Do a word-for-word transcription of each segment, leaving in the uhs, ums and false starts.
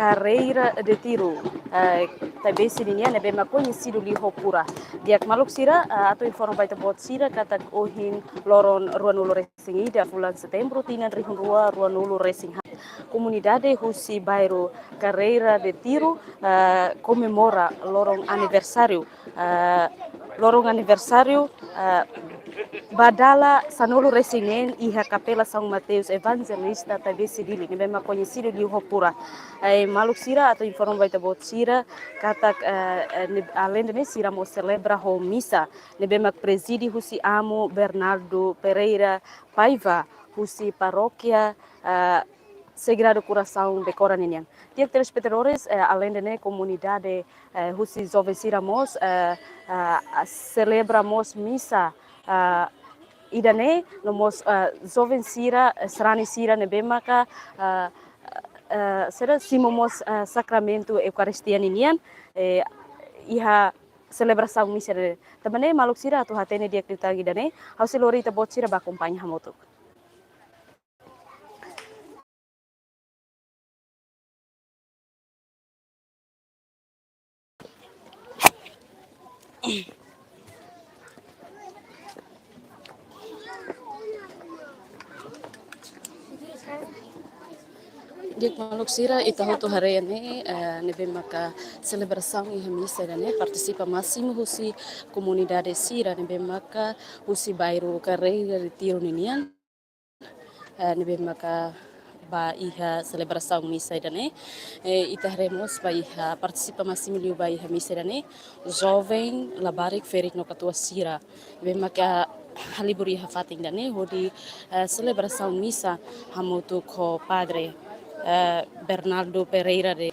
Carreira de Tiro, eh, Taibesi ninian ne'ebé mak koñesidu liu ho Pura. Di'ak maluk sira, eh, atu informa ba ita-boot sira katak ohin loron ruanulu-resin-ida fulan Setembru tinan rihun rua ruanulu-resin-haat, komunidade husi bairru Carreira de Tiro, eh, komemora loron aniversáriu, eh, loron aniversáriu, eh, ba dala sanulu-resin-neen iha Kapela São Mateus Evangelista Taibesi Dili, ne'ebé mak koñesidu liu ho Pura. Eh, maluk sira, atu informa ba ita-boot sira katak, eh, eh, ne-, aleinde ne'e sira mós selebra ho misa ne'ebé mak prezide husi Amu Bernardo Pereira Paiva, husi parókia, eh, Sagrado Coração Becora ninian. Di'ak telespetadores, eh, aleinde ne'e komunidade, eh, husi joven sira mós, eh, eh, selebra mós misa, eh, ida-ne'e, no mós, eh, joven sira, eh, sarani sira ne'ebé maka, eh, eh, sira simu mós, eh, sakramentu Eukaristia ninian, eh, iha selebrasaun misa ida-ne'e. Tanba ne'e maluk sira atu hatene di'ak liután ida-ne'e, ha'u sei lori ita-boot sira ba akompaña hamutuk. Di'ak maluk sira, ita hotu haree ne'e, eh, ne'ebé maka selebrasaun iha misa ida-ne'e, partisipa másimu husi komunidade sira ne'ebé maka husi bairru Carreira de Tiro ninian, eh, ne'ebé maka ba iha selebrasaun misa ida-ne'e. Eh, ita haree mós ba iha partisipa másimu liu ba iha misa ida-ne'e, joven, labarik, ferik no katuas sira ne'ebé maka halibur iha fatin ida-ne'e hodi, eh, selebrasaun misa hamutuk ho Padre, eh, Bernardo Pereira de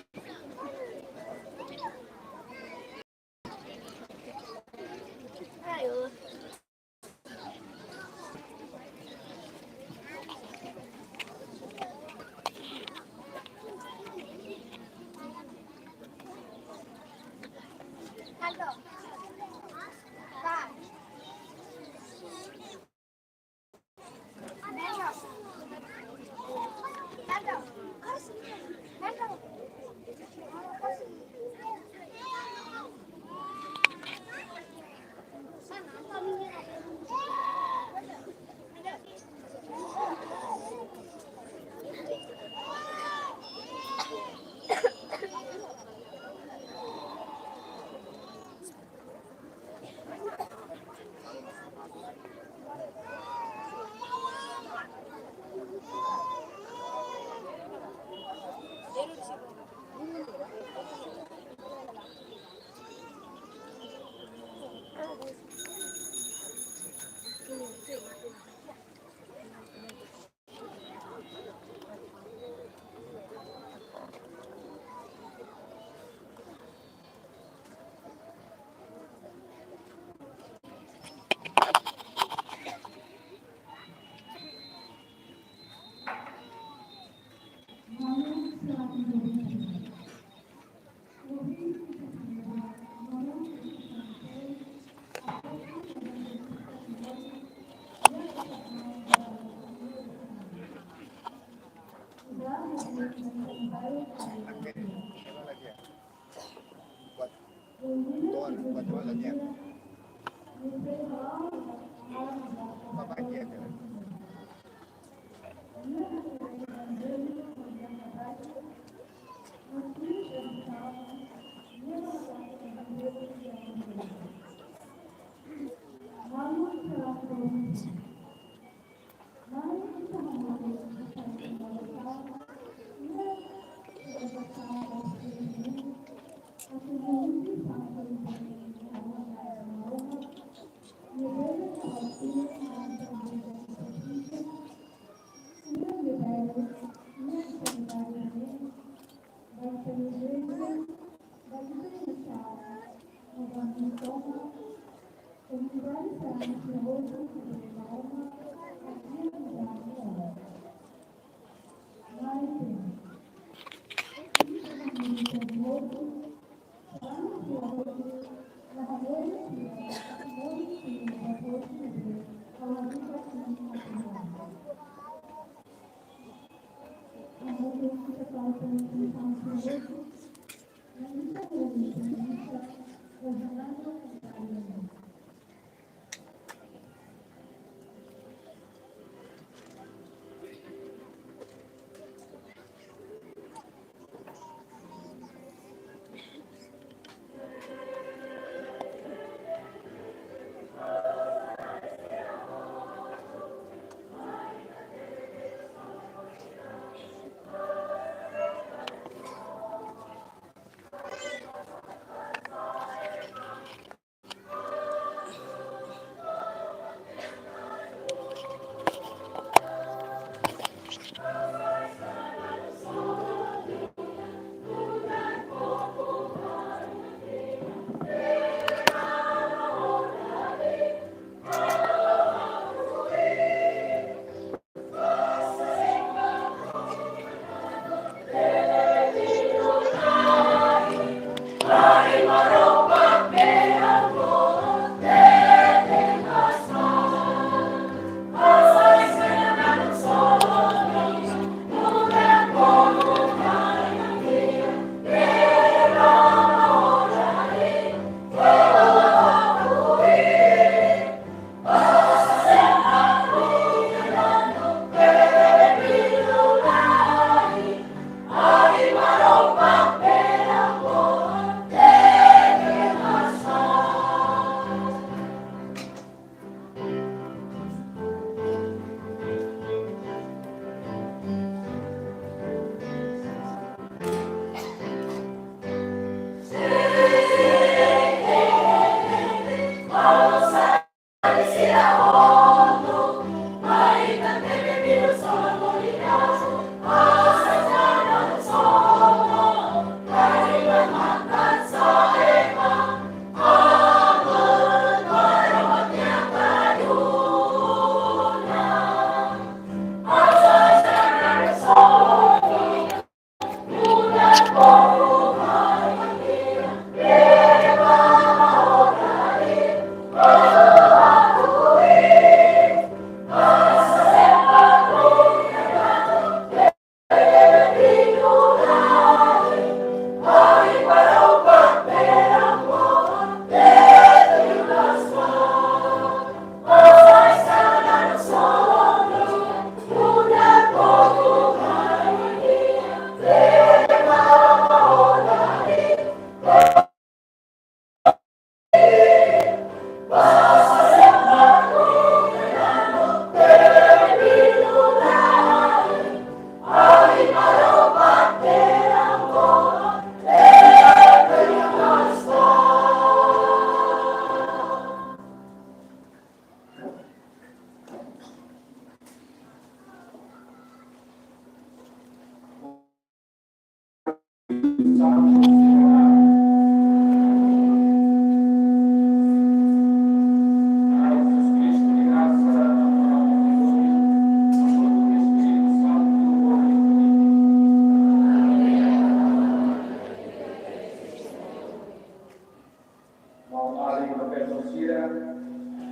Maun-alin no feton sira,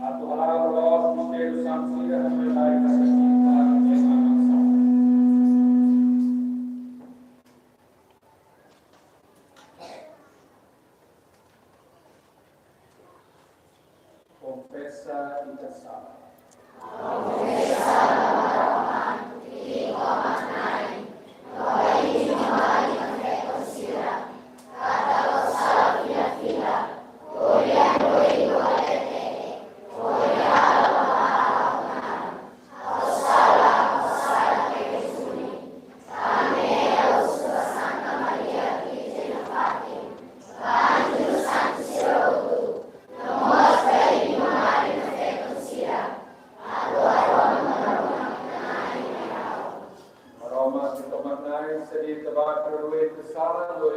atu hala'o loos mistériu santu sira, no mai kasih kita ema nasaun. Konfesa ita-nia sala. Maromak, ita-nia Na'i, sei ita-boot perdoa ita-nia sala, no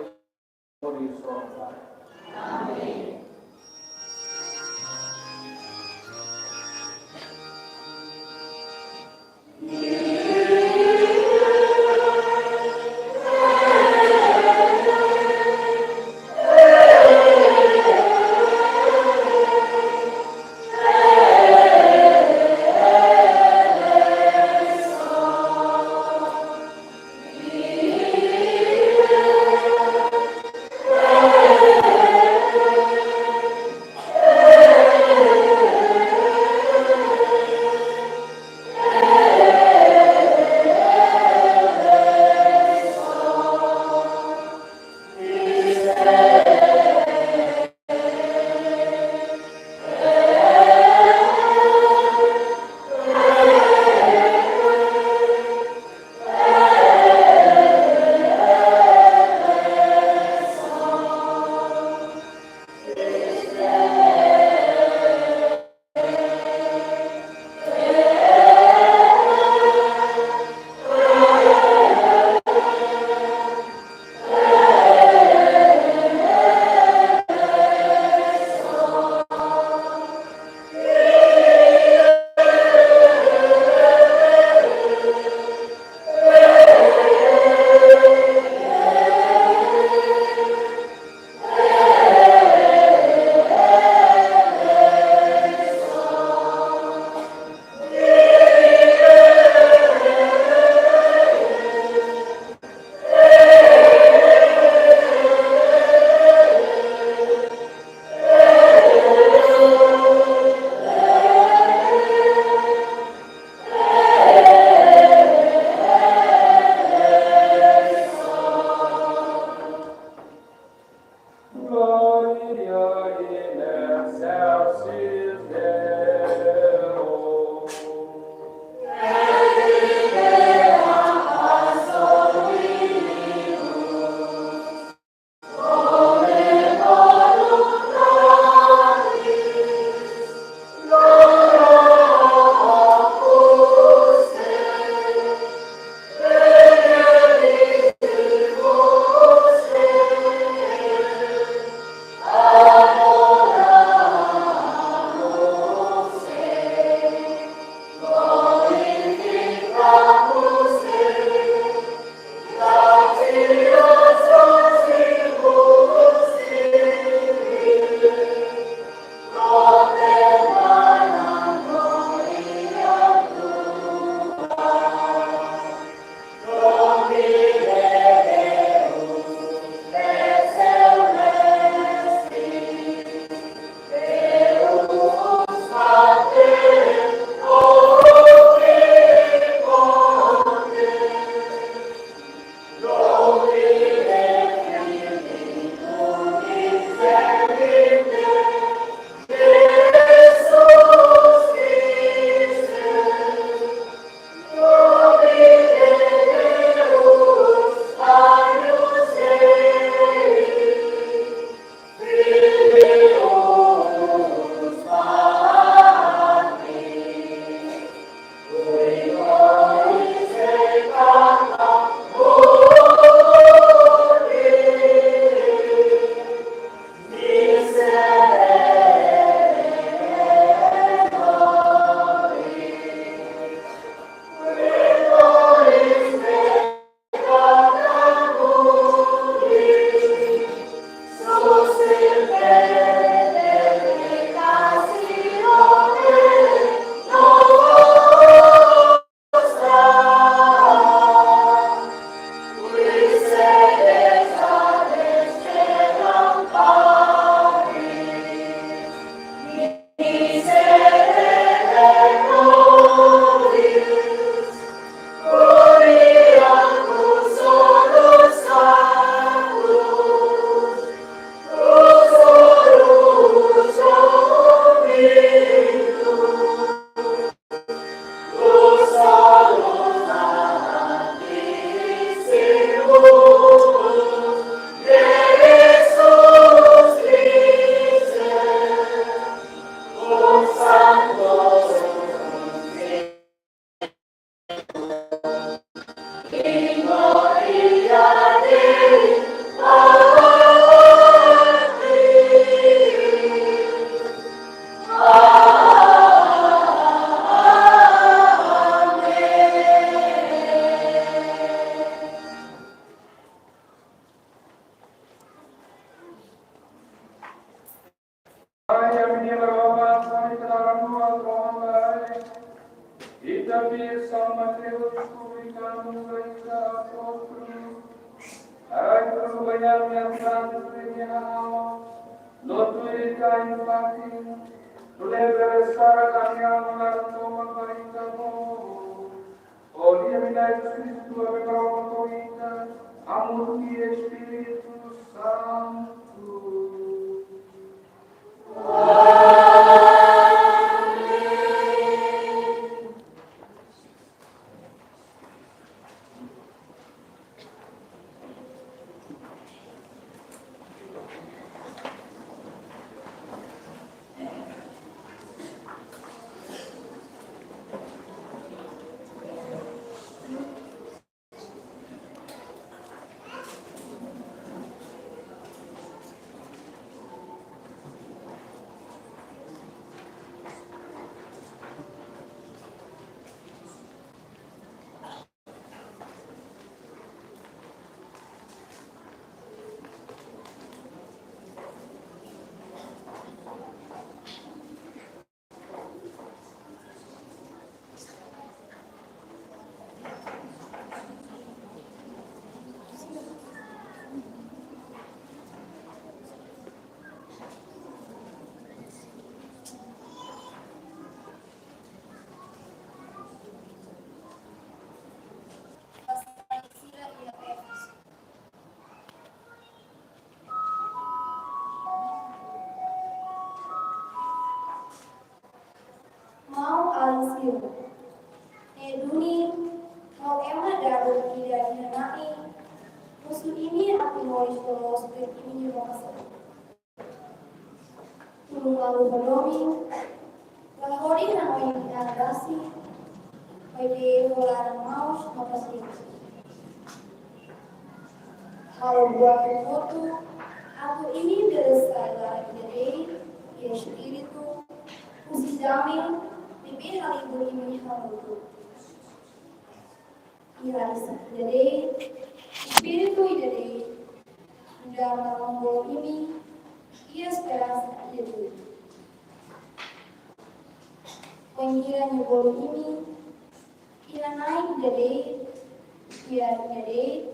Roma, Santa Roma, Roma, Ita bi São Mateus, publikanu, ita apóstolu, ai, tu banyak yang telah diterima, no tu ita infatin, tu lebih besar kami yang mengarang Roma, ita mau. Olha, mina Jesus Cristo, a beberapa ita, amu tu Espíritu Santo. Maun-alin sira, ne'e duni, ha'u ema dalan ida iha-ne'e, husu imi atu moris loloos tuir imi-nia vokasaun. Tulun malu ho domin, la hodi hanoin an rasik, maibé ho laran maus no pasiénsia. Halo buat hotu, atu imi bele sai laran ida de'it, iha espíritu, husi dame, ne'ebé halibur imi hamutuk. Iha lisan ida de'it, espíritu ida de'it, nu'udar Maromak bolu imi, iha esperansa ida de'it. Bainhira Nia bolu imi, iha Na'i ida de'it, fiar ida de'it,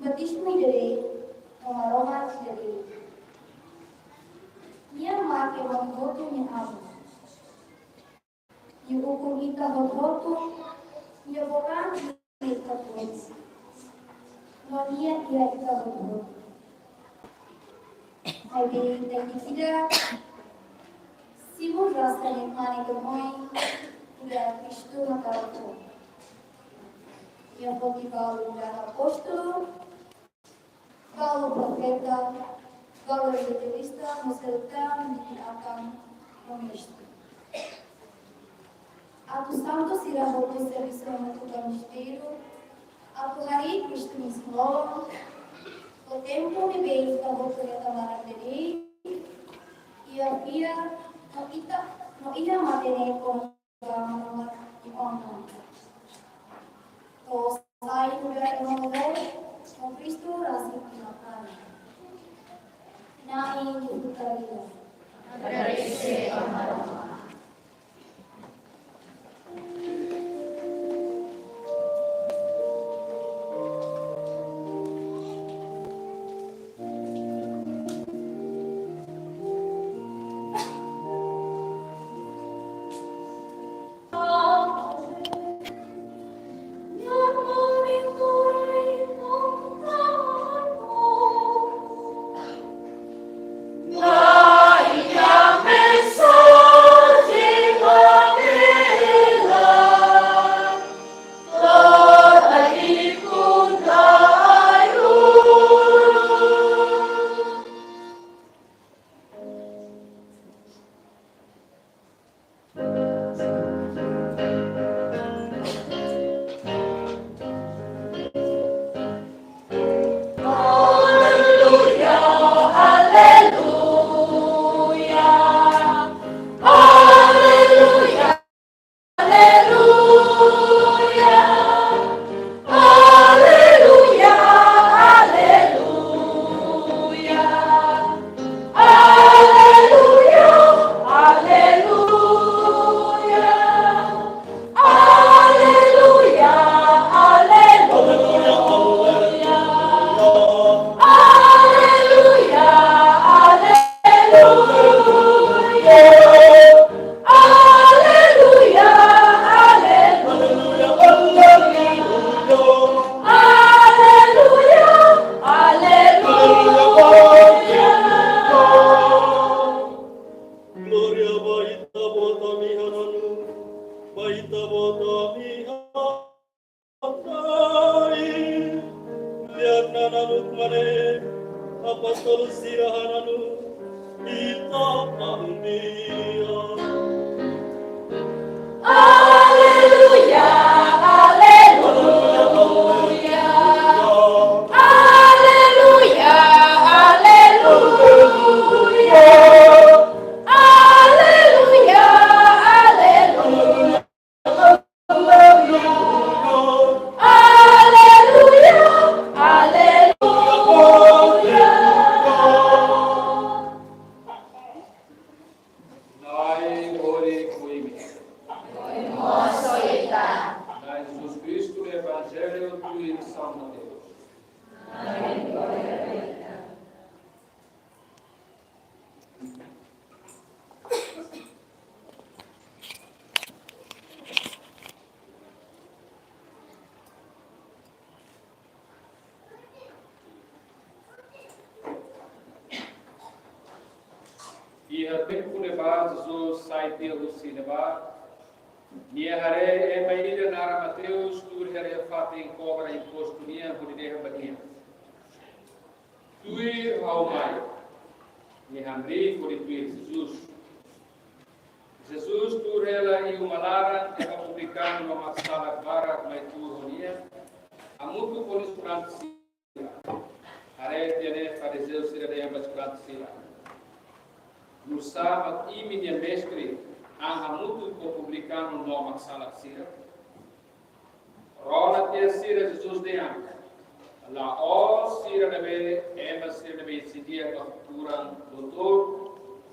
batizmu ida de'it, no Maromak ida de'it. Nia mak ema hotu nia Aman. Nia ukun ita hotu-hotu, Nia book an iha ita-boot. No Nia iha ita hotu-hotu. Maibé ita ida-idak, simu rasa nia mane kemoi, nu'udar Kristu maka roko. Nia foti balu nu'udar apóstolu, balu profeta, balu evanjelista, no serta nia akan no mestre. Atu santu sira hotu servisu hamutuk ba mistériu, atu harii Kristu nia isin-lolon, ho tempu ne'ebé ita hotu hetan laran ida de'it, iha fiar, no ita, no iha matenek kona-ba Maromak nia oan. To'o sai nu'udar ema loloos, no Kristu rasik nia Aman. Na'i nia futar ida. Agradese ba Maromak. Apóstolu sira hananu, ita pambiya. Aleluya, aleluya, aleluya, aleluya, aleluya, aleluya. Aleluya, aleluya. Na'i hodi ho imi. Hodi mós ho ita. Na'i Jesus Kristu, Evanjellu tuir São Mateus. Amen. Iha tempu ne'ebá, Jesus sai tiha husi ne'ebá, nia haree ema ida naran Mateus tuur hela iha fatin kobra impostu nian hodi dehan ba nia: Tuir ha'u mai. Nia hamriik hodi tuir Jesus. Jesus tuur hela iha uma laran, ema publikanu no maksalak barak mai tuur ho nia, hamutuk ho nia estudante sira. Haree tiha ne'e farizeu sira dehan ba estudante sira: Nusá mak imi-nia mestre an hamutuk ho publikanu no maksalak sira? Rona tiha sira, Jesus dehan: La'ós sira ne'ebé, ema sira ne'ebé insindia ba futuran doutór,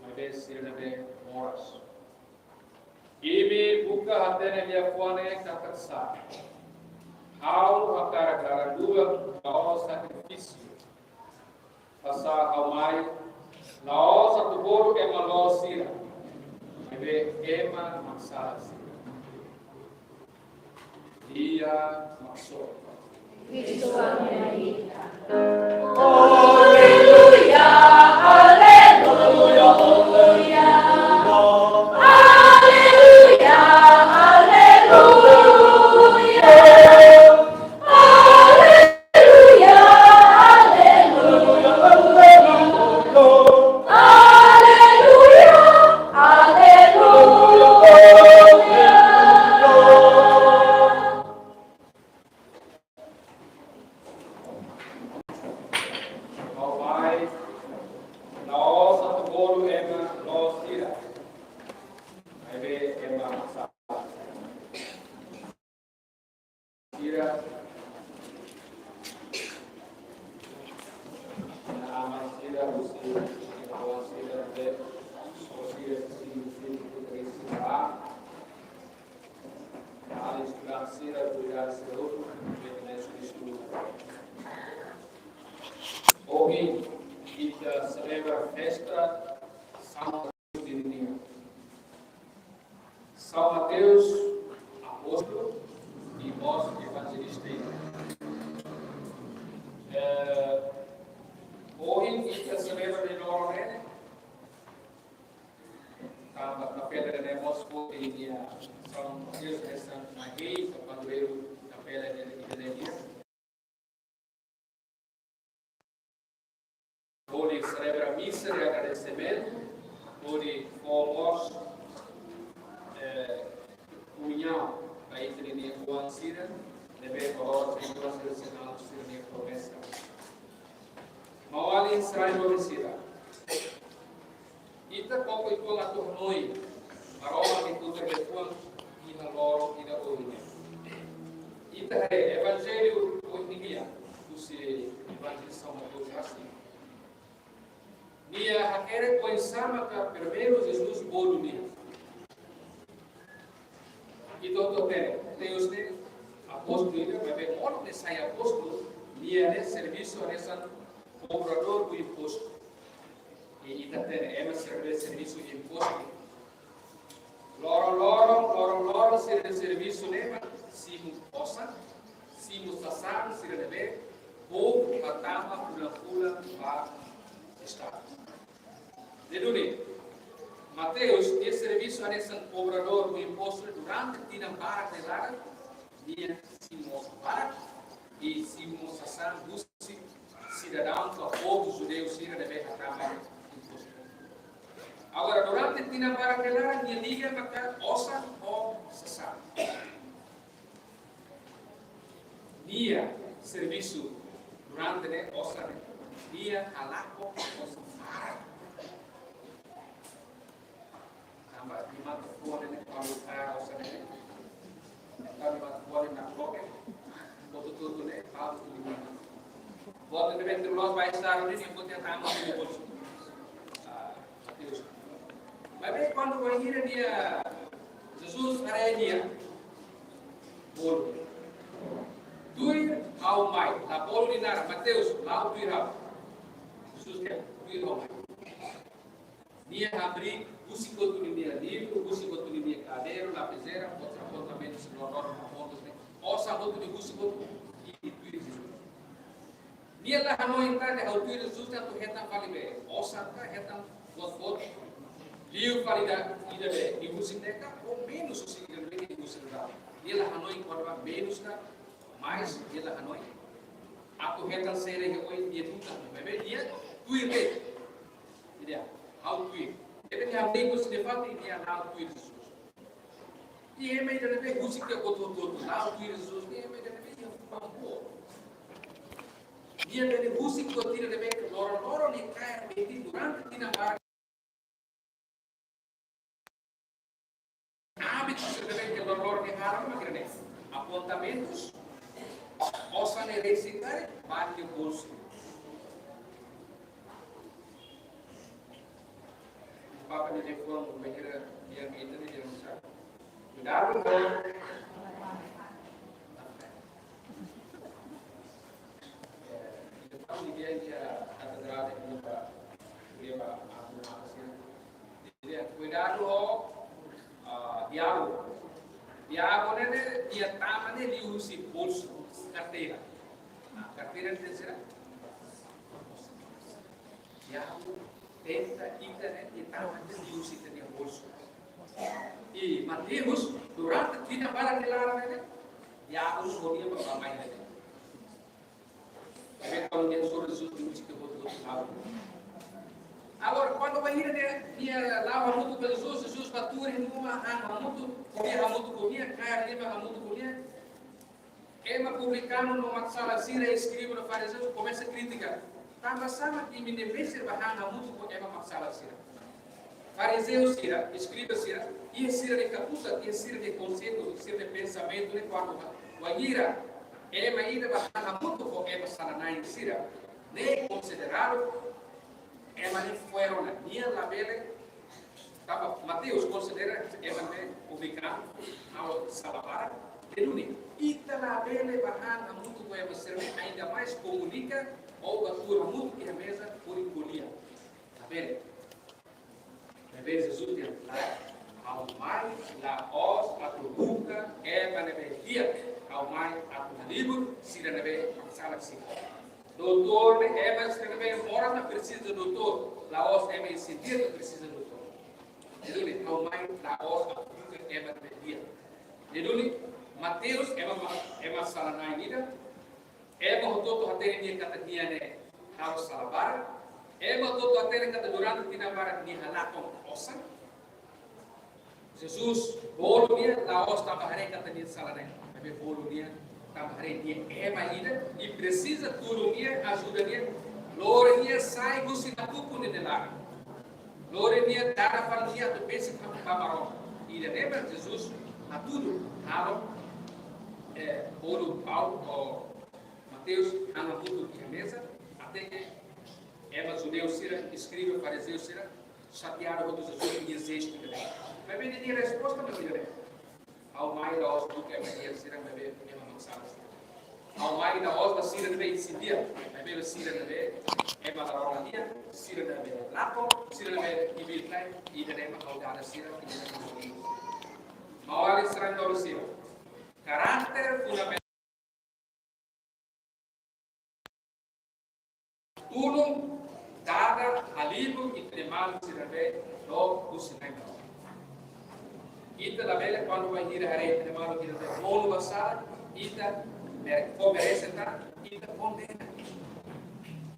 maibé sira ne'ebé moras. Imi buka hatene liafuan ne'e katak sá: Ha'u hakarak laran luak, la'ós sakrifísiu. Basá ha'u mai, la'ós atu bolu ema loos sira, maibé ema maksalak sira. Lia Maksoin. Kristu ami-nia Na'i. Aleluya, aleluya, aleluya. Aleluya, aleluya. Aleluya, aleluya, aleluya. Aleluya, aleluya. Ha'u mai, la'ós atu bolu ema loos sira, maibé ema maksalak sira. Ema sira, husi ema sira, be, husi sira, husi sira, husi sira. Alin sira, sira, sira, sira. Ohin ita selebra festa São Mateus nian. São Mateus, apóstolu, i mós evanjelista. Eh, ohin ita selebra nia loron ne'e, tanba kapela ne'e mós fó nia São Mateus, hanesan mai-hein, padroeiru kapela ne'e, ne'e. Hodi selebra misa de agradesimentu, hodi fó mós, eh, komuñaun ba ita-nia oan sira, ne'ebé valór tradisionál sira-nia promesa. Maun-alin sarani doben sira. Ita koko ikuan atu hanoin, Maromak nia kuta be kuan iha loron ida ohin ne'e. Ita haree Evanjellu ohin nian, husi Evanjellu São Mateus rasik. Nia hakerek oinsá maka primeiru Jesus bolu nia. Ita hotu hatene, Mateus ne'e apóstolu ida, maibé molok nia sai apóstolu, nia ne'e servisu hanesan kobradór do impostu. I ita hatene, ema sira ne'ebé servisu impostu. Loron-loron, loron-loron sira ne'ebé servisu ne'e mak simu osan, simu sasán sira ne'ebé povu hatama fulan-fulan ba Estadu. Ne'e duni, Mateus, nia servisu hanesan kobradór do impostu durante tinan barak nia laran, nia simu osan barak, i simu sasán husi, sidadaun ka povu judeu sira ne'ebé hatama impostu. Agora, durante tinan barak nia laran, nia liga maka osan ho sasán. Nia servisu durante ne'e osan ne'e, nia halakon osan barak. Tanba nia matan-fuan ne'e, kuandu tara osan ne'e, tanba nia matan-fuan ne'e nakloke, hotu-hotu ne'e, balu tu lima. Buat ne'ebé terus ba estadu ne'e, nia foti hatama iha bolsu. Ah, Mateus. Maibé kuandu bainhira nia, Jesus haree nia, bolu: Tuir ha'u mai. La bolu nia naran, Mateus, la'o tuir ha'u. Jesus dehan: Tuir ha'u mai. Nia abri husik hotu ninia livru, husik hotu ninia kadeiru, lapizeira, apontamentu, apontamentu, apontamentu. Osan hotu nia husik hotu, i tuir Jesus. Nia la hanoin katak ha'u tuir Jesus ne'e atu hetan fali be osan ka, hetan buat-buat liu fali ida, ida be nia husik ne'e ka, ou menus husi ida be nia husik ne'e. Nia la hanoin kona-ba menus ka, mais nia la hanoin. Atu hetan sira iha oin, nia duta, maibé nia tuir de'it. Ida, ha'u tuir. Ida be nia hamriik husi nia fatin, nia la'o tuir Jesus. I ema ida ne'ebé husik tiha hotu-hotu, la'o tuir Jesus, i ema ida ne'ebé iha fuan boot. Nia bele husik buat ida ne'ebé ke loron-loron nia kaer metin durante tinan barak. Hábitu sira ne'ebé ke loron-loron nia halo mak ne'e. Apontamentus, osan ne'e resiklare, ba nia bolsu. Papa nia telefone, bainhira nia meta nia telefone. Kuidadu ho. Eh, ita tahu di dia, dia kata derada, dia ba, dia ba, aku, aku sih. Dia kuidadu ho, ah, diabu. Diabu ne'e, ne'e, nia tama ne'e liuhusi bolsu, karteira. Ah, karteira ne'e sira. Diabu tenta ita ne'e, nia tama ne'e liuhusi ita-nia bolsu. I Mateus, durante tinan barak nia laran ne'e, diabu ho nia bá-mai ne'e. Maibé kuandu nia soru Jesus, nia husik hotu-hotu la'o. Agora, kuandu bainhira nia, nia la'o hamutuk ho Jesus, Jesus bá tuur iha uma, han hamutuk, ko'alia hamutuk ho nia, kaer liman hamutuk ho nia. Ema publikanu no mak sala sira, eskriba no farizeu komesa kritika. Tanba sá mak imi-nia Mesias bá han hamutuk ho ema mak sala sira? Farizeu sira, eskriba sira, iha sira-nia kaputa, iha sira-nia konsellu, sira-nia pensamentu ne'e kuandu ba, bainhira ema ida bá han hamutuk ho ema sala-na'in sira, ne'e konsideradu ema ne'e fuero na, nia labele. Tanba Mateus konsidera ema ne'e publikanu, halo sala barak. Ne'e duni, ita labele bá han hamutuk ho ema sira-ne'e, ainda mais komunika ou bá tuur hamutuk iha meza hodi ko'alia. Labele. Maibé Jesus dehan: Lae, ha'u mai la'ós atu buka ema ne'ebé di'ak, ha'u mai atu halibur sira ne'ebé sala sira. Doutór ne'e ema sira ne'ebé moras mak presiza doutór, la'ós ema isin-di'ak mak presiza doutór. Ne'e duni, ha'u mai la'ós atu buka ema ne'ebé di'ak. Ne'e duni, Mateus, ema ma-, ema sala-na'in ida, ema hotu-hotu hatene nia katak nia ne'e halo sala barak. Ema hotu-hotu hatene katak durante tinan barak nia halakon osan. Jesus bolu nia la'ós tanba haree katak nia sala-na'in. Maibé bolu nia tanba haree nia ema ida, i presiza tulun nia, ajuda nia, lori nia sai husi nakukun nia laran. Lori nia dada fali nia atu besik ba Maromak. Ida-ne'e mak Jesus hatudu halo, eh, bolu Paulo, Mateus, han hamutuk iha meza, até ke ema judeu sira, eskriba, farizeu sira, xateadu hotu Jesus nia jestu ne'e. Maibé nia resposta mak ida-ne'e: Ha'u mai la'ós buka ema di'ak sira, maibé ema mak sala sira. Ha'u mai la'ós ba sira ne'ebé isin-di'ak, maibé ba sira ne'ebé ema la rona di'ak, sira ne'ebé lakon, sira ne'ebé ibil-klein, ida-ne'e mak ha'u dada sira, ida-ne'e mak ha'u. Maun-alin sarani doben sira. Karakter fundamental. Tulun, dada, halibur ita-nia maluk sira ne'ebé dook husi nai. Ita labele kuandu bainhira haree ita-nia maluk sira ne'ebé bolu ba sala, ita mere-, fó merese tan, ita kondena.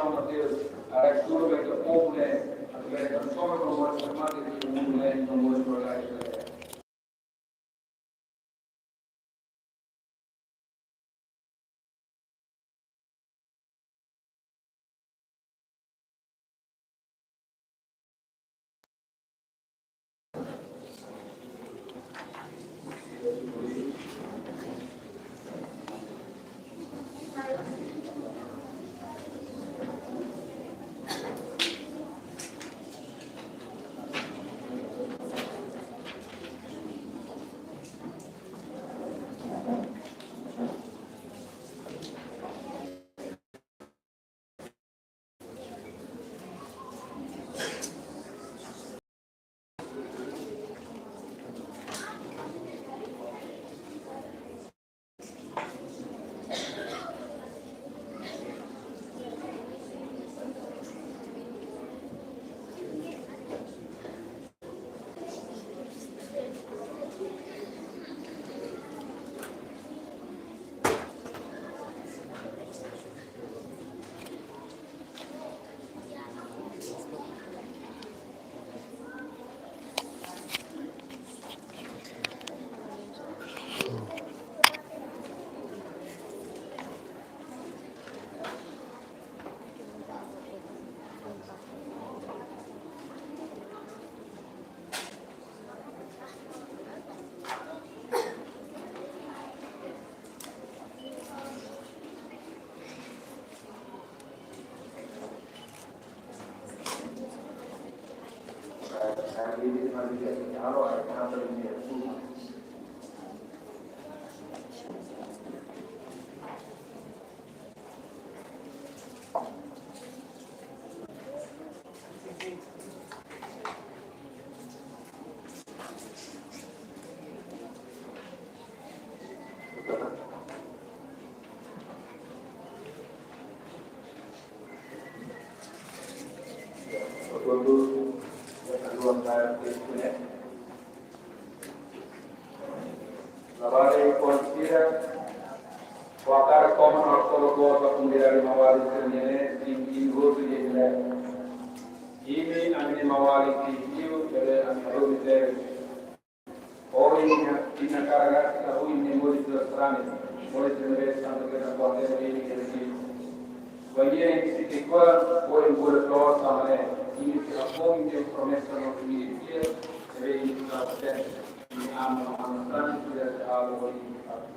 São Mateus, a leitura vai ter povo, né? A leitura só para o amor, chamar de todo mundo, né? No amor, por lá, ini mari kita halo, ai, kenapa ini ya? Labarik kuan sira, kuatar komen hor solo kuota pundira lima wali sendiri, tim tim hotu yang le. Imi ami-nia maun-alin tiu, bele ami hadomi tebes. Ohin nia, ina karagasi ka hui nia moris dua serani, moris dua serani, santu kena kuater ini kena sini. Bainhira imi sei ki'ik-oan, ohin bolu to'os tan ne'e, imi sei hakfoin imi-nia promesa no imi fiar, ne'ebé imi sei hatene, imi aman, aman, santu, tidak sehalo, ohin imi hakarak.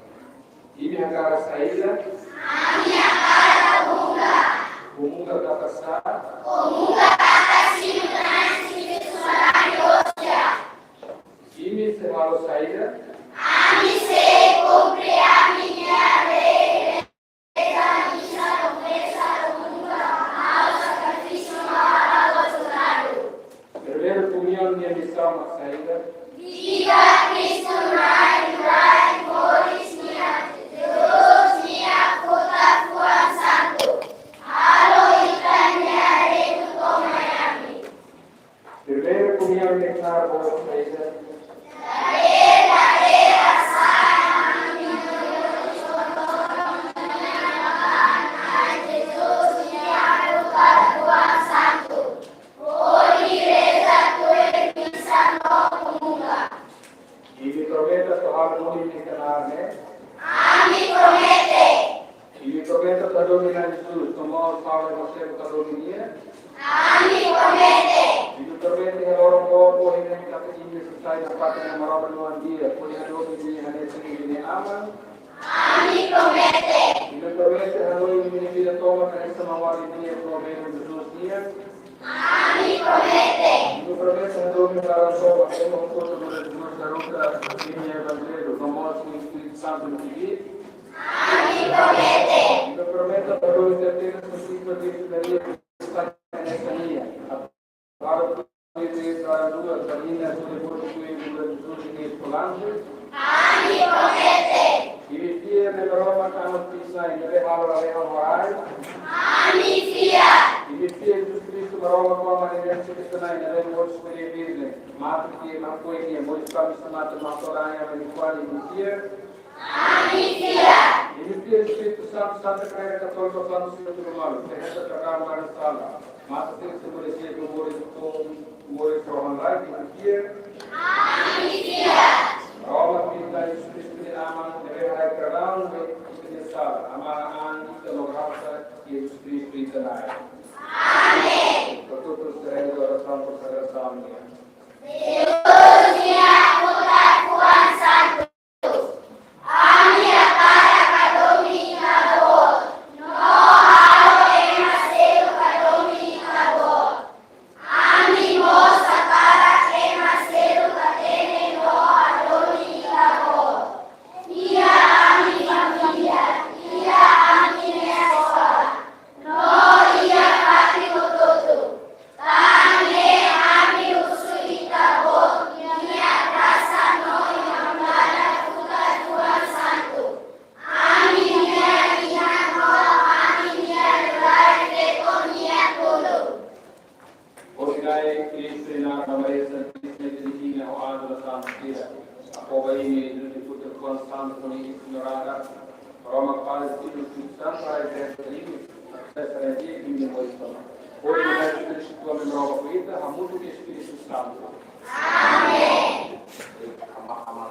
Imi hakarak saida? Ami hakarak komunga. Komunga katak sá? Komunga katak simu tanba simu sumarani osia. Imi sei halo saida? Ami sei kumpre ami-nia lei, reza, misa, konversa, komunga, halo sakrifísiu, halo Bolsonaro. Primeiru komuniaun nia misaun mak saida? Viva Kristu Na'i, Na'i moris nian, Jesus nian, Kota Fuan Santu. Halo ita-nia reinu to'o mai ami. Primeiru komuniaun nia knaar boot saida? Imi promete atu halo duni imi-nia knaar ne'e? Ami promete. Imi promete atu hadomi Na'i Jesus, no mós halo ema seluk hadomi nia? Ami promete. Imi promete iha loron boot ohin ne'e katak imi sei sai nafatin Maromak nia oan di'ak, hodi hadomi imi hanesan imi-nia aman? Ami promete. Imi promete hanoin imi-nia vida tomak hanesan maun-alin di'ak no belun Jesus nian? Ami promete. Imi promete hadomi laran tomak, ema hotu-hotu ne'ebé Jesus haruka imi-nia evanjellu, no mós imi-nia Espíritu Santu nia kbiit? Ami promete. Imi promete hadomi terteiru sensível di Maria, Santa Maria. Para imi laran luas, para imi ne'ebé bolu kue bulan Jesus nia eskolante? Ami promete. Imi fiar Maromak Aman Espíritu Santu, ne'ebé halo lalehan ho rai? Ami fiar. Imi fiar Jesus Kristu, Maromak Aman, ne'ebé moris iha Maria Virjen, mate, fiar, mate, fiar, moris, pami, samata, mate, orang yang menikmati, imi fiar? Ami fiar. Imi fiar Espíritu Santu, Santa Kreda Katólika, Santu Santu Romano, terhadap kagam dari salah, mate, fiar, semua desi, moris, moris rohan lain, imi fiar? Ami fiar. Maromak Aman, Jesus Kristu nia Aman, ne'ebé haraik raun, ne'ebé ita-nia sala, Aman, Aman, ita no grasa, Jesus Kristu ita-nia Na'i. Amen. Betul-betul serah itu ada Santu, serah Santu, ya. Deus nian, Kota Fuan Santu. Ami hakarak hadomi Ita-Boot, no halo ema seluk hadomi Ita-Boot. Ami mós hakarak ema seluk hatene no hadomi Ita-Boot. Iha ami família, iha ami-nia eskola, no iha fatin hotu-hotu. Tan ne'e ami husu Ita-Boot nia grasa no Iha-Mladan Futar Fuan Santu. Ami-nia inan no ami-nia rai feto nia tulun. Obrigadu, Kristu, Ema Maria Santíssima, Divina, ho Ánjelu Santu sira. Apoia imi, Juventude Futar Fuan Santu, Igreja Ignorada, Roma, Padre, Filho, Espírito Santo, para a igreja livre, acesso a igreja, livre, depois toma. Obrigadu, Espíritu Santu, Roma, Cuita, hamutuk ho Espíritu Santu. Amén. Ama, ama,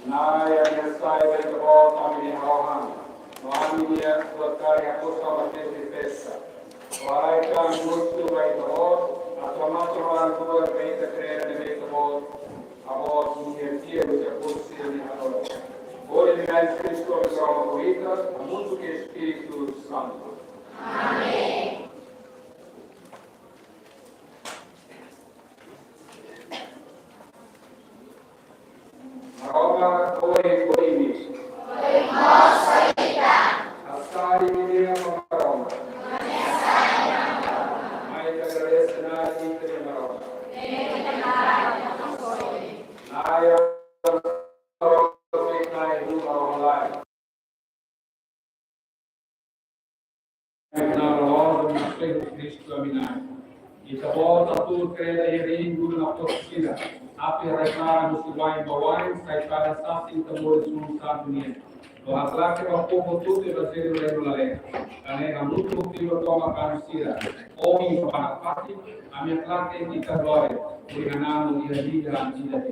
Na'i, ami hasai ba Ita-Boot ami-nia rohan, no ami-nia buat karik hakosa ba tempu festa. Warai ami husu ba Ita-Boot, atu hamate rohan tuur ba ita kreda ne'ebé Ita-Boot, Ita-Boot ninia fiar husi apóstolu nia adora. Hodi Na'i Jesus Kristu ami-nia Salvadór ho ita, hamutuk ho Espíritu Santu. Amen. Maromak, obrigadu. Hasai imi-nia ba Maromak. Mai ita agradese Na'i, ita-nia Maromak. Na'i, Maromak, Na'i, Maromak, Na'i. Na'i, Na'i, Na'i, Na'i, Na'i, Kristu ami-nia Na'i. Ita-Boot atu kreda iha ringu na posisila. Api raikana musi wain ba wain, sai kalan sasin ita moris sun santu nian. No haklaken ba povu hotu-hotu ba seri reinu lalehan. Ka ne'e hamutuk ho fiu tomak kanu sira. Ohin ba fatin, ami haklaken Ita glória. Hodi hananu iha ida-idak.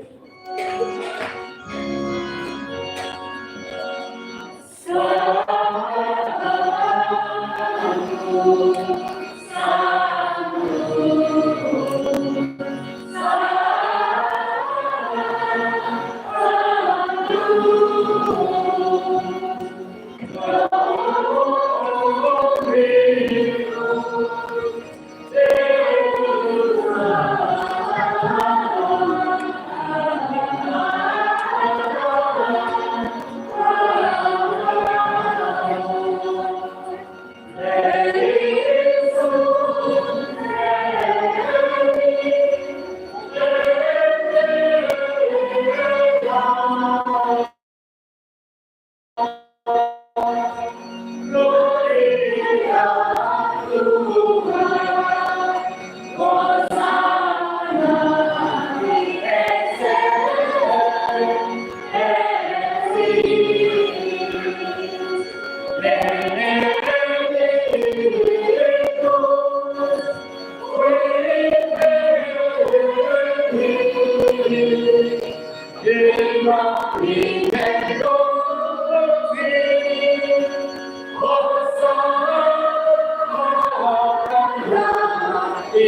Lai,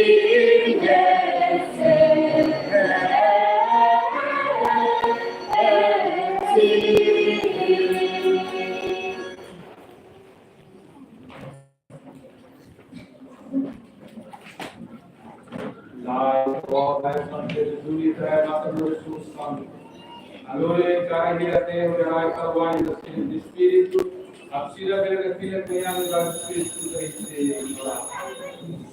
Pai, Filho, Espírito Santo. Aleluia, cara, mira, tem o herói, para o ar, do Espírito, Espírito, a filha, verga, filha, cunhada, do Espírito, Cristo,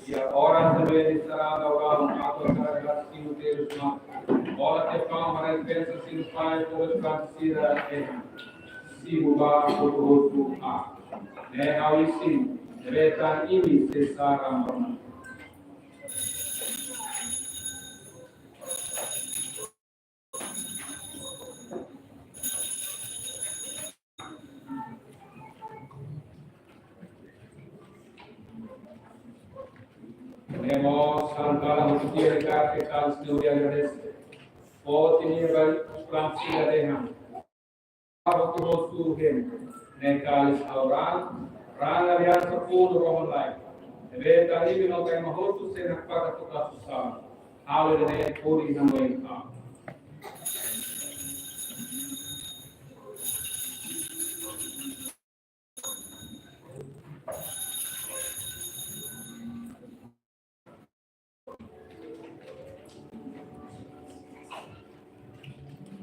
e agora também estará no lugar, a tua cara, Deus, não. Ora, te fala, para a bênção, se nos faz, por os Francisca, e se o barco, o ar. Ne'e ha'u isin, ne'ebé tan imi sei saran ba mai. Ne'e mós, Santa Clara, muito dia, cara, que tal, Senhor, e agradece. Pode ir, vai, Francisca, derrama. Abu tu rostu hem, ne'e kalis ha'u-nia ran, ran aliansa foun Rohan Life. Ne'ebé tan imi no kaima hotu sei nakpaka toka susar. Ha'u ne'e puri na moin ka.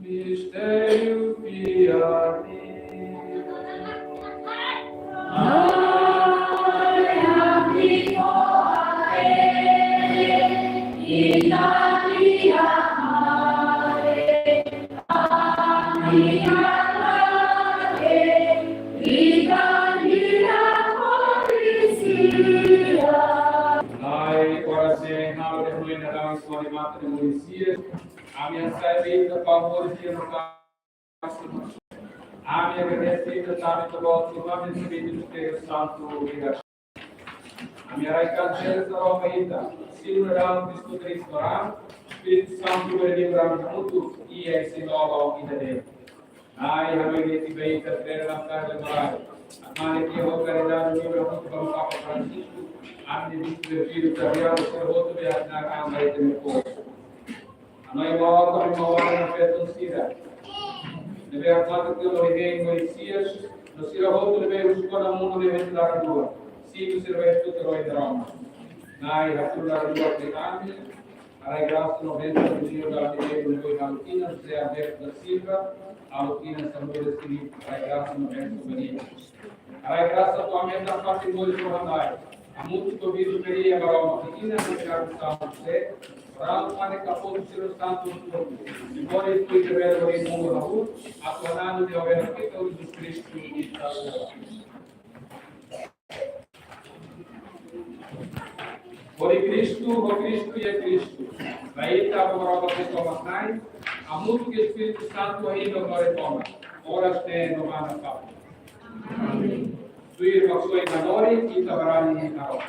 Mistério fiar. Ai, ora se halo de nuin na dami sua de mata de Murisias. Ami hasai bita pa Murisias no ka. Ami agradese tanba Ita-Boot, Aman, Espíritu Santu, Ami haraik-an seluk ba Ita, Sinu ran, Kristu Kristu ran, Espíritu Santu bele liuran hamutuk, iha isin-lolon ida de'it. Na'i, hanoin de'it ba Ita, Ita-nia Na'i, Ita-nia Na'i. Ha'u hanoin de'it ho karidade liuran hamutuk ba Papa Francisco, ami-nia Bispu Virgílio Xavier, sira hotu be asnar an ba Ita-nia povu. Hanoin mós, hanoin mós, hanoin feto sira. Ne'ebé hakmatek tiha lori hein Moisés, no sira hotu ne'ebé husu kona-ba mundu ne'e iha laran rua. Simu sira ba estutu roi Roma. Na'i, hatudu laran rua ba Ami. Haraik grasa no bensaun Ita-nia liuran, ne'ebé halo tinan José Alberto da Silva, halo tinan Samuel Filipe, haraik grasa no bensaun ba nia. Haraik grasa atu aumenta fatin moris Rohan Life. Hamutuk ho Virjen Maria, Maromak nia inan, no Santu José, orasaun no kapotu sira santu hotu. Simbóliku ita bele lori mundu hahú, atu hananu tiha Ovelha Ita Jesus Kristu, Ita-nia Hodi Kristu, ho Kristu, iha Kristu. Ba Ita, Maromak Ita Maromak Na'i, hamutuk ho Espíritu Santu, agora no tomak oras ne'e no manán-kalan. Amen. Tuir Maksoin Manori, ita barani harohan.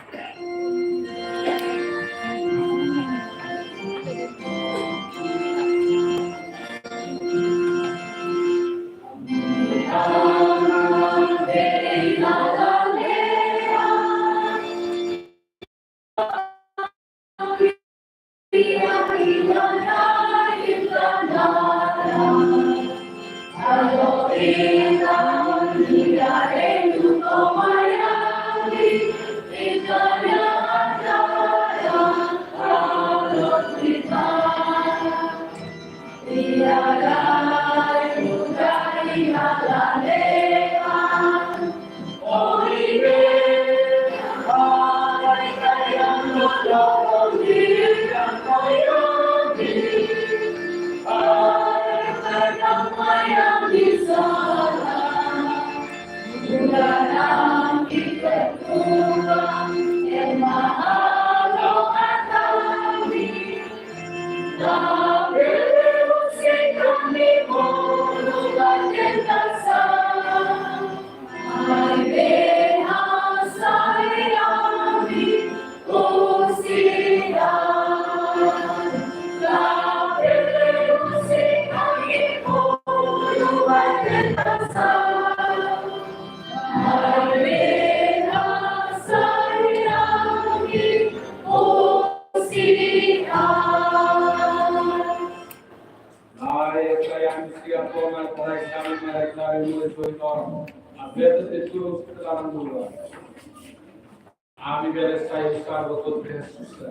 Ami bele sai usar ba to'o Jesus Kristu.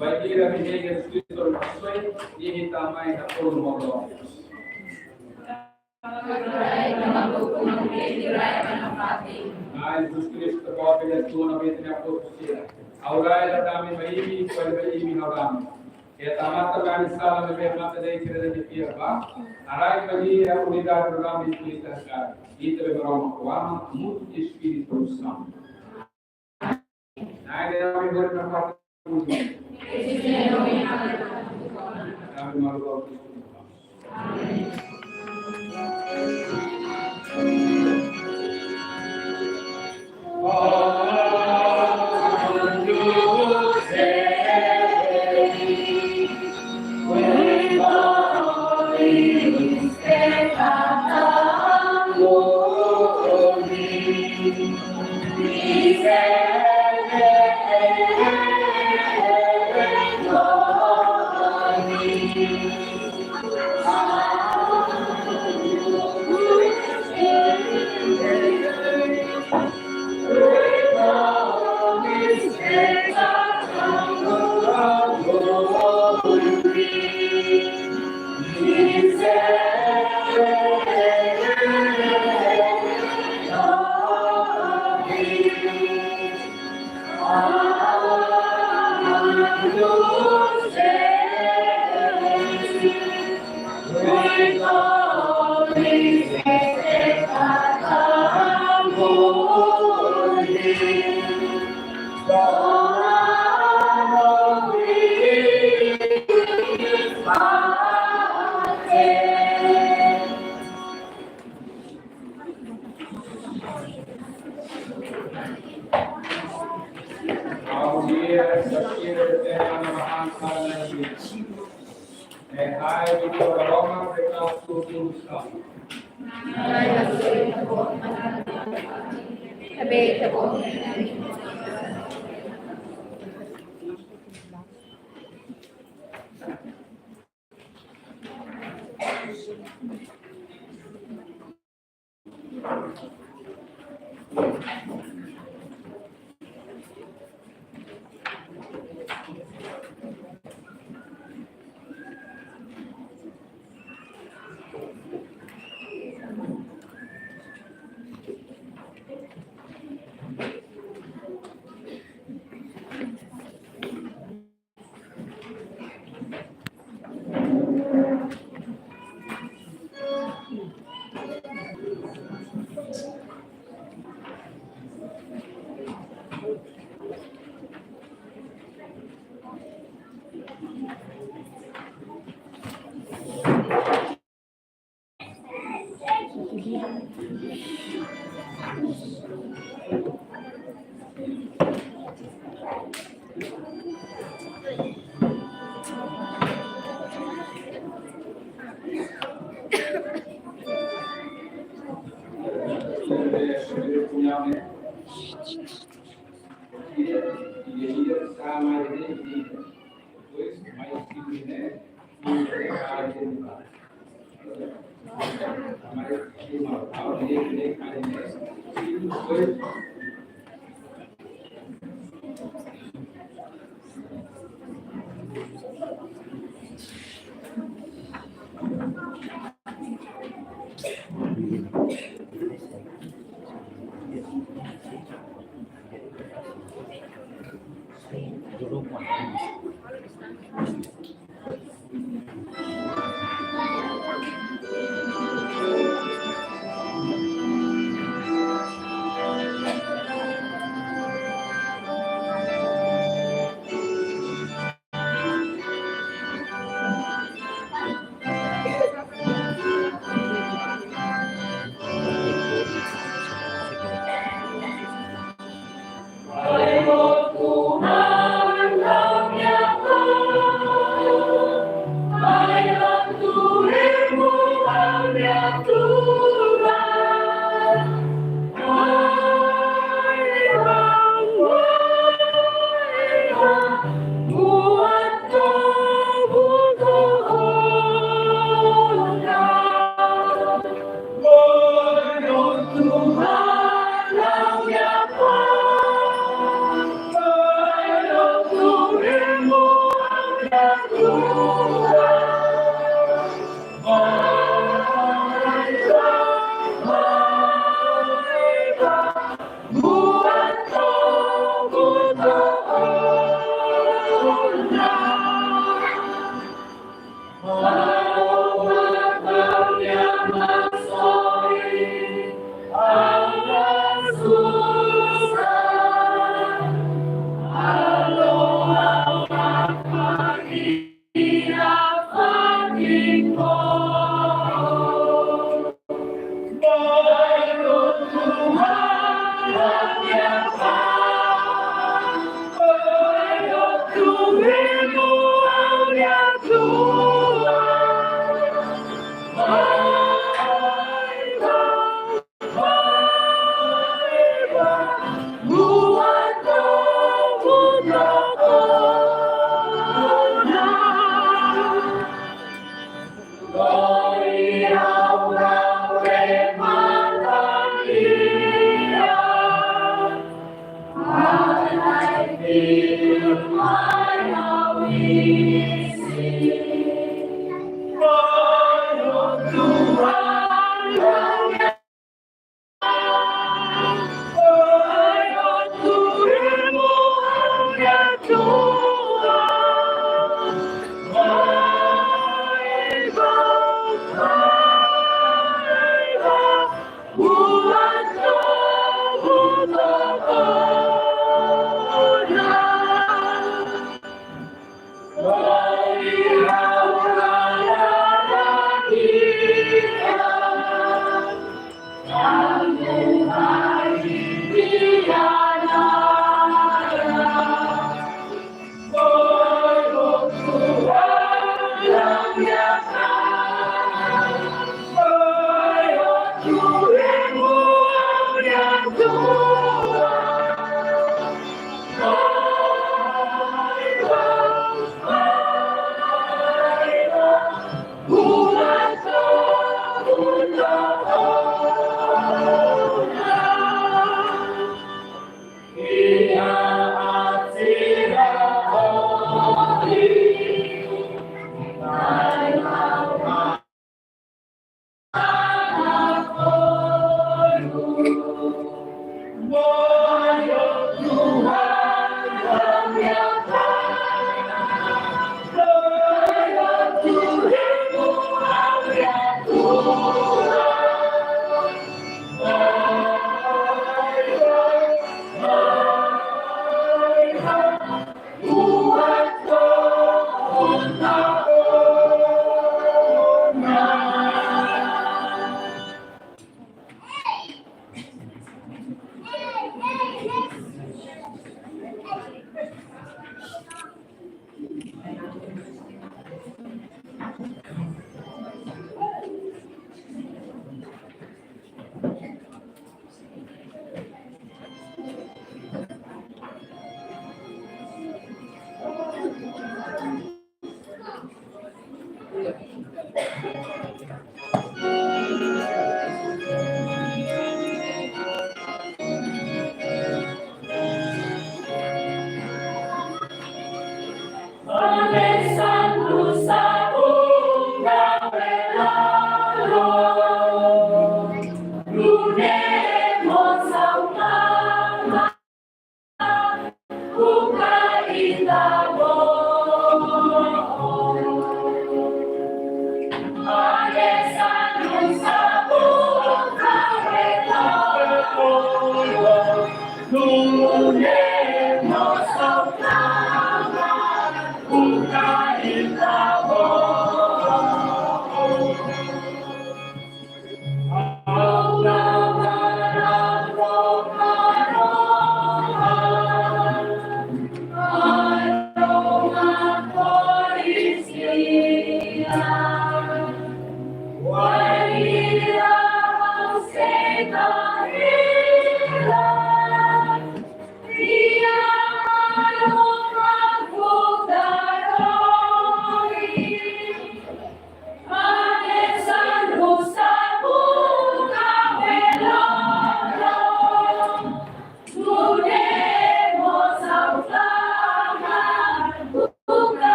Bainhira ami Jesus Kristu nasoin, ita mai na polo molo. Ai, Jesus Kristu, kau bele tuna bete na potu sira. Au rai la dame ba imi, kole ba imi na dame. Ke tamata kami sala me be mata dei kira de pia ba. Arai kami ya unidade do dame Kristu ka. Ita be baroma kuama, mutu Espíritu Santu.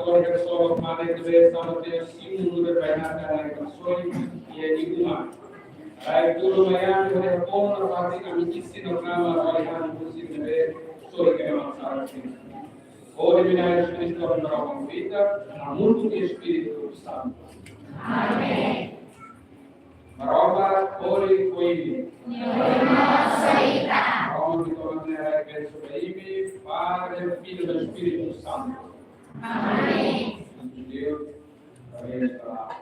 Profesór Mane Teresa Mateus, símbolu de Bainaka na edukasaun iha nia uma. Rai tudo manhã, de reforma, fazem a medicina, o nama, vai, a medicina, de, só que é uma sala, assim. Ora, minha Jesus Cristo, na vida, a mundo de Espírito Santo. Amém. Maromak, ori, oimi. Maromak, ori, oimi. Padre, Filho e Espírito Santo. Amém. Deus, parabéns para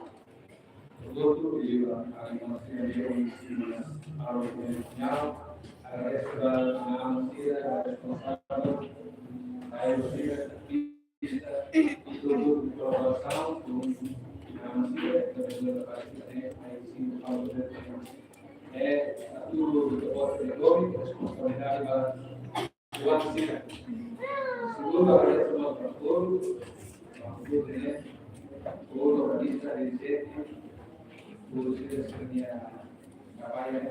o doutor Lima, a irmã Silvia, a irmã Silvia, a irmã Silvia, a irmã Silvia, a responsável, a irmã Silvia, é, a tudo o que pode ser, responsabilidade da Segundo, agradeço ao pastor, pastor, né? Todo organiza, dirigente, por ser minha trabalho, né?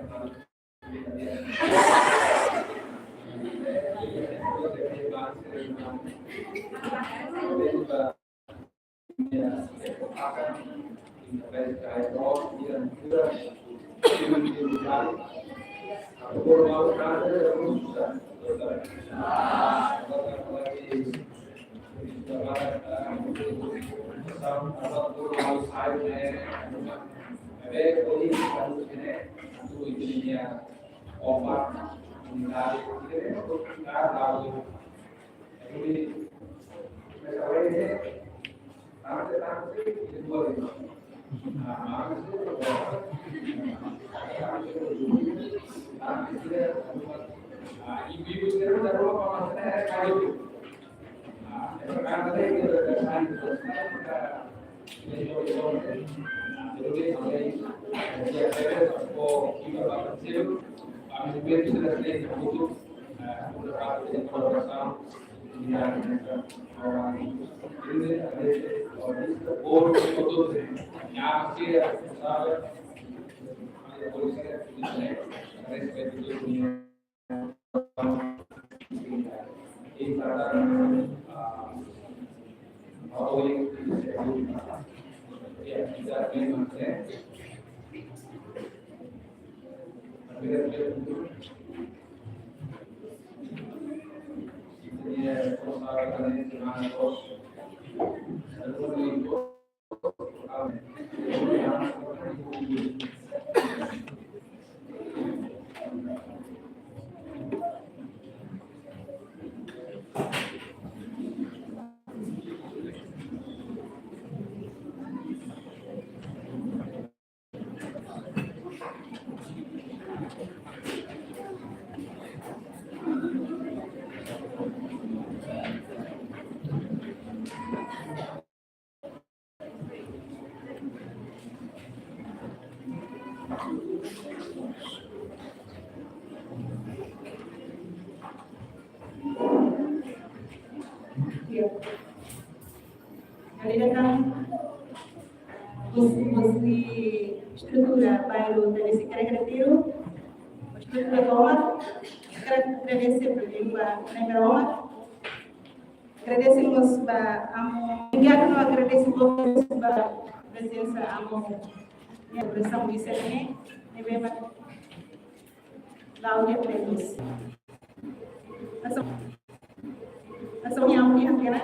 Jadi datang bos, bos di estrutura bairru tradisi kere-kere tiru, estrutura tomat, kere tradisi berjumpa dengan tomat. Agradesemos ba amu, obrigadu no agradesemos ba prezensa amu, ya, prezensa di sini, ne'ebé ba Claudia Pérez. Nasaun, nasaun yang amu yang kena,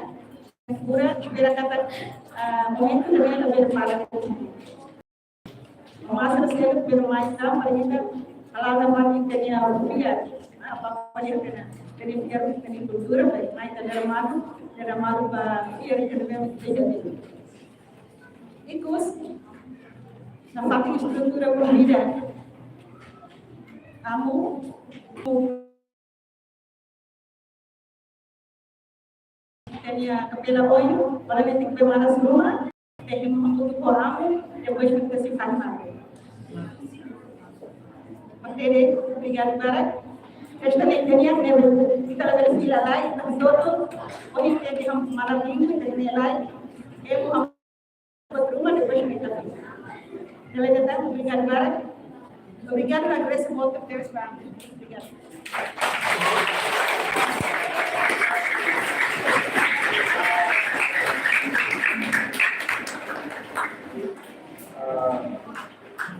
pura, pura kata, ah, momentu ne'ebé, ne'ebé para. Masa selu pelo mai ta, para ita, kalau ada mati kena rupiah, apa, apa dia kena, kena biar kena kultura, baik, mai ta dalam malu, dalam malu ba, biar kena biar tidak. Ikus, na parte estrutura komunidade. Amu, Ita-nia kapela oio, para netik be mana suma, ita-nia mampu tu koramu, depois ita sei faz mais. Oke, obrigadu barak. Esta ne'e ita-nia, ita la bele fila lai, ita hotu, ohin ita-nia malam minggu, ita-nia lai, ita-nia Ruma depois de mim também. Delegada, obrigada, Mara. Obrigada, André Simão, por ter estado. Obrigada.